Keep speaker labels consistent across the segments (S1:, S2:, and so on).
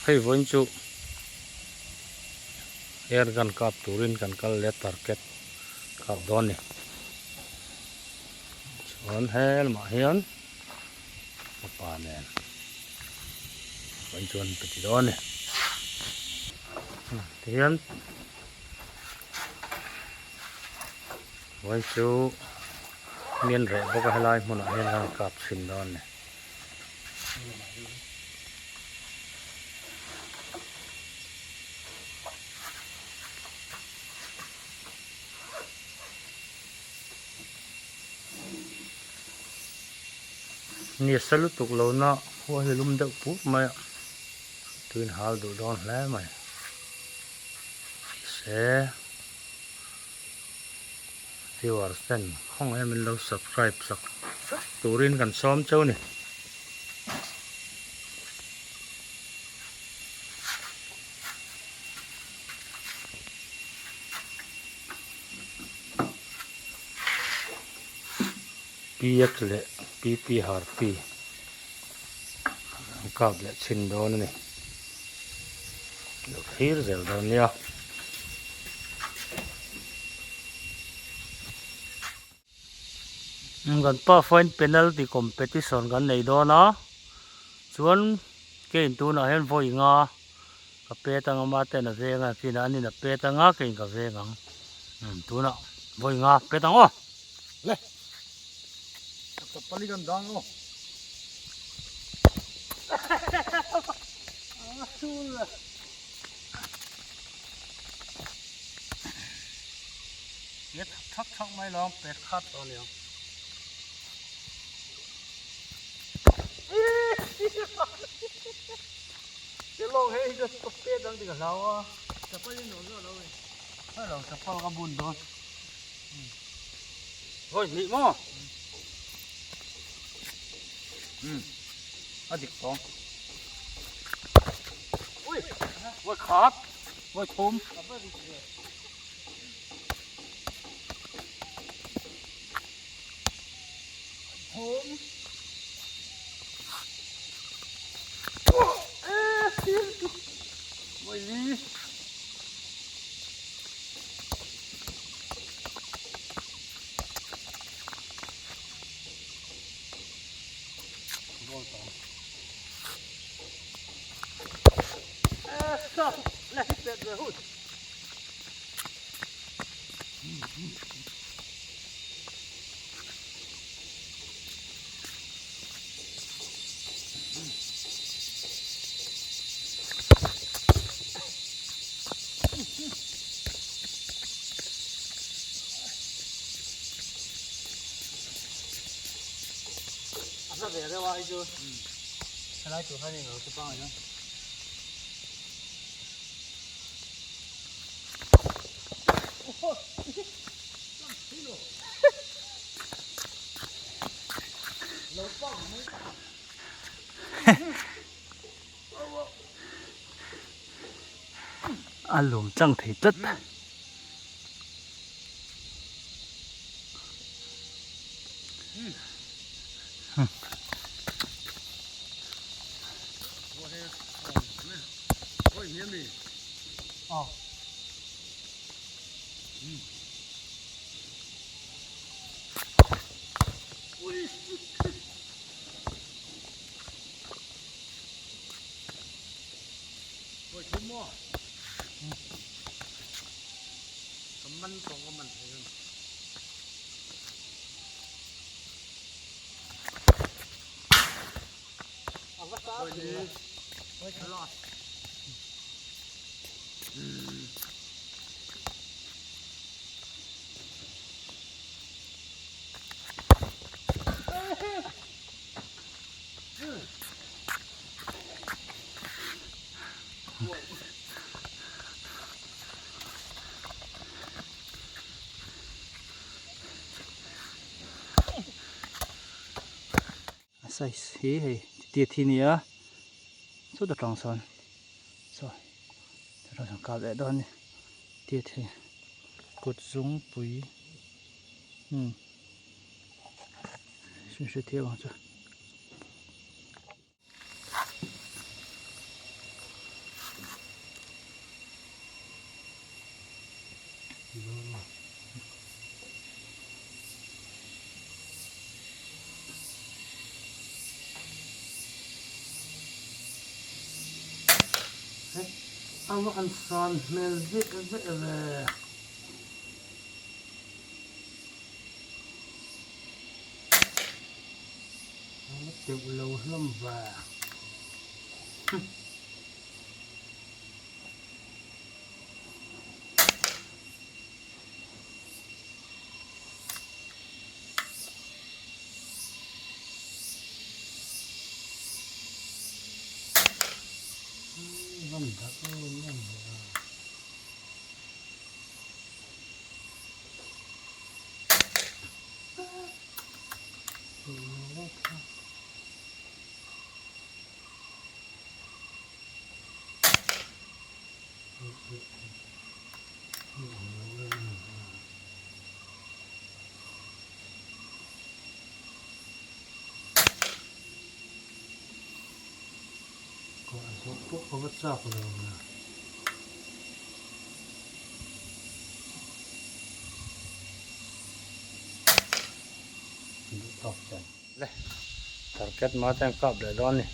S1: Hei vawiin chu air gun kap turin kan kal leh target kap dawn a ni. Chuan he lamah hian fapa nen vawiin chuan ka ti dawn a ni. Tihian vawiin chu mian reh bawk a helai hmunah hian kan kap chhin dawn a ni. Ni a sa lutuk lo na khua hi lum deuh pur mai a tuin hal duh dawn hle mai se viewers ten khawngaih a min lo subscribe sak turin kan sawm cheu a ni. Px leh pp harpi an kap leh chhin dawn a ni lo thlir zel dawn nia. Kan pa fain penalty competition kan nei dawn a chuan kein tunah hian vawi nga ka pet anga maten a veng a kinah an in a pet anga kein ka veng ang tunah vawi nga pet ang aw.
S2: Le chapali kan dang aw.
S1: Pet thak thak mai lo ang pet khat tawh a ni ang.
S2: Lawng hei hi chu pet ang tih ka hlau a.
S1: Chapal in dawn zawh lo e. Hei lo chapal ka bun dawn. Vawi hnih maw? Um a dik tawng. Ui vawi khat vawi thum. Helai tur hian eng lo chu pangai dawn.
S3: A lum tlang thei tlat. A size hi hei titi thi nia chutah tang sawn saw chutah sawn kap leh dawn a ni titi thi kut zungpui umm hre thiam ang chu.
S1: A va han san hmel vek vek ve. A va teuh lo hlawm ve. Pawh ka va chak lo ang a. Duh tawk chen. Le target ma chuan kap leh dawn a ni.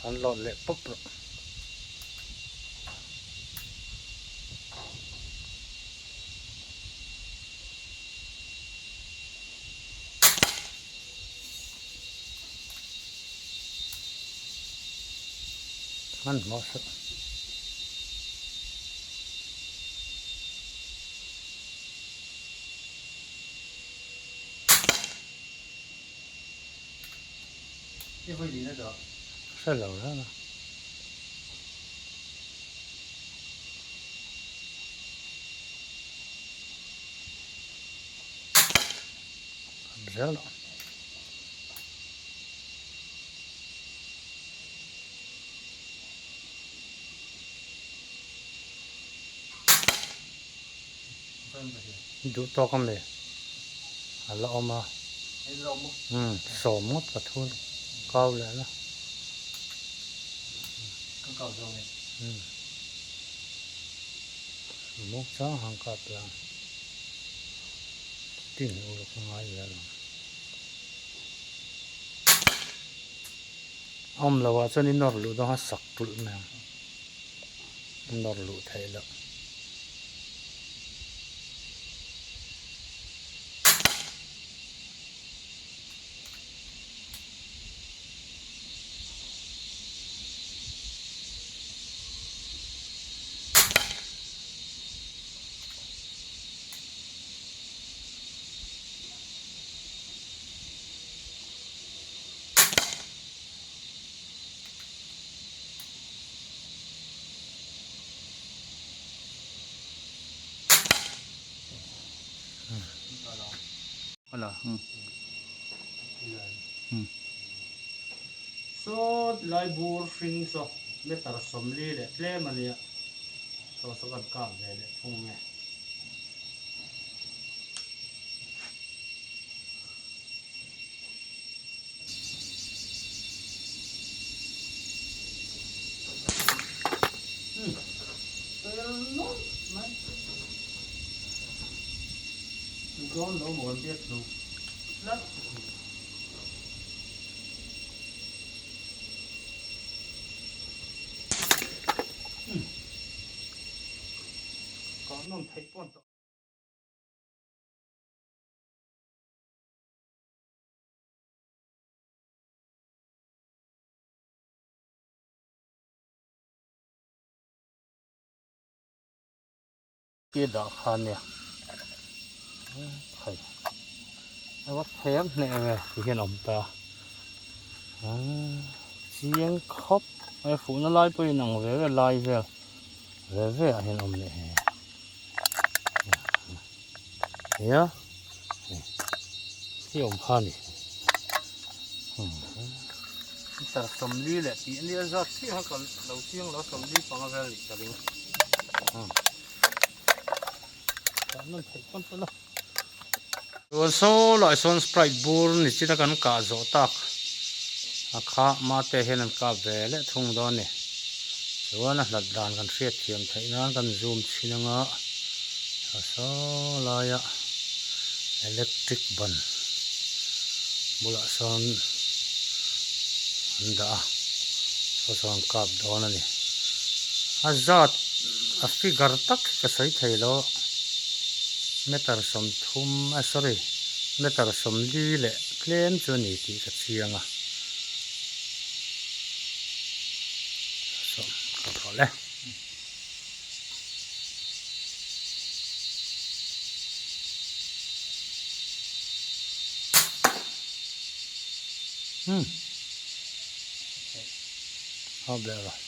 S1: An lawt leh pawp rawh. Hmanhmawh suh. Hre lo reng a. Zel lo. Duh tawk a mi a la awm a umm sawm ngawt ka thu kau leh la umm muk chang hang kap la tin uluk a ngai ve lo a awm loh ah chuan i nawr luh dawn kha sak tulh mai ang a nawr luh theih loh. Saw tilai bur hring saw meter 40 leh tlem a nia saw saw kan kap ve leh thung nge. Ti dah kha nia thei a va them hneh ve ti hian a awm ta chiang khawp mai fuhna lai pawh in ang ve ve lai vel ve ve ah hian a awm leh he nia hi awm kha a ni meter 40 leh tih a nia zat chiah kha ka lo chiang lo 45 vel nih ka ring chuan saw lai sawn sprite bur ni china kan kah zawh tak. A kha mate hian an kap ve leh thung dawn a ni. Chuan a hlat dan kan hriat thiam theih nan kan zoom chhin anga a saw laia electric ban bulah sawn an dah a saw sawn an kap dawn a ni. A zat a figure tak hi ka sawi thei lo meter sawmthum ah sorry meter sawmli leh tlem chu a ni tih ka chiang a sawm ka thawl e. Hmm. Hop leh rawh.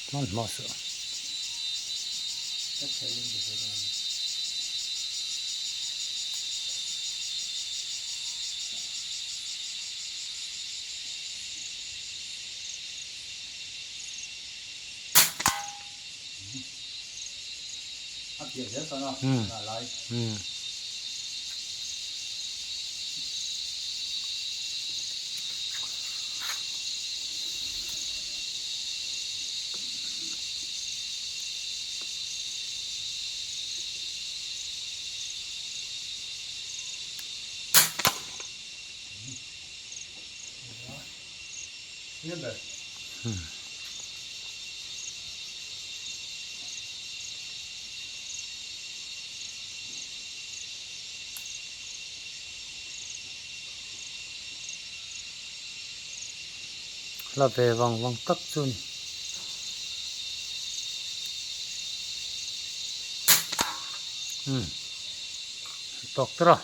S1: Hmanhmawh suh. La ve vang vang tak chu a ni. Umm tawk tawrh a.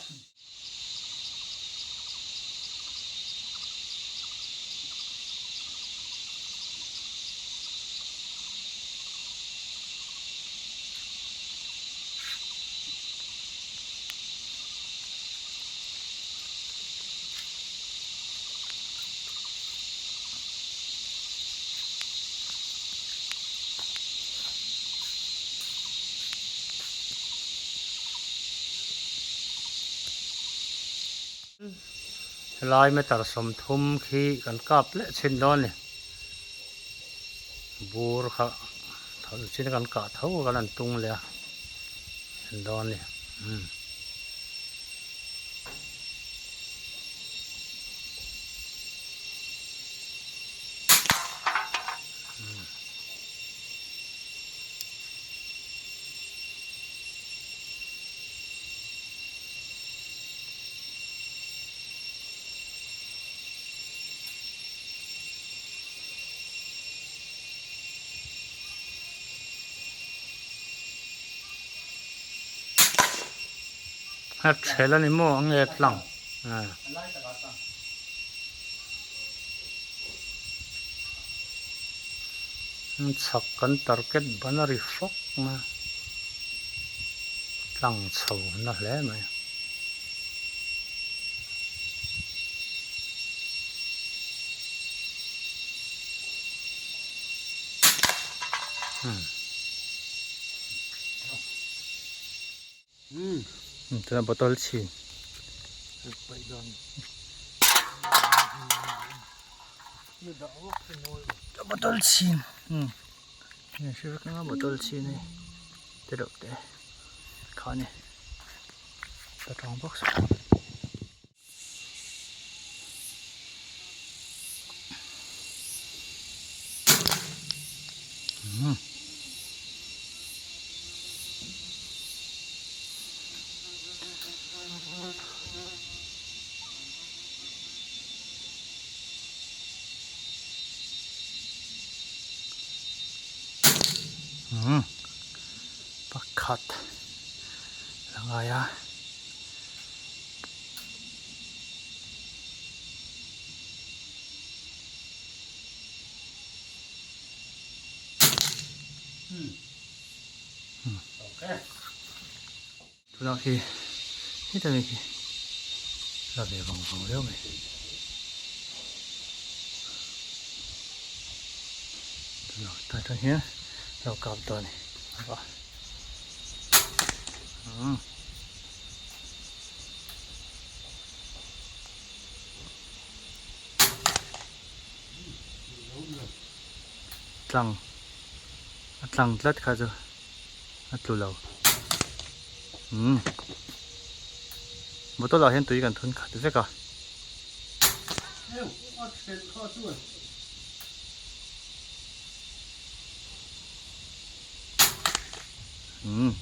S1: Helai meter sawmthum khi kan kap leh chhin dawn a ni. Bur kha thawn chin kan kah tho kan han tung leh a en dawn a ni umm. A chhel a ni maw a nge tlang chhak kan target ban a ri fawk mai a tlang chho na hle mai.
S3: Tuna bottle chhin bottle chhin bottle chhin hei te reuh te kha a ni. Ka tawng bawk si. Pakhat. La ngai a. Tunah khi heta mi khi la ve vang vang viau mai. Tunah tah atang hian lo kap dawn a ni. tlang a tlang tlat kha chu a tlu lo umm bottle ah hian tui kan thun khat vek a. Umm.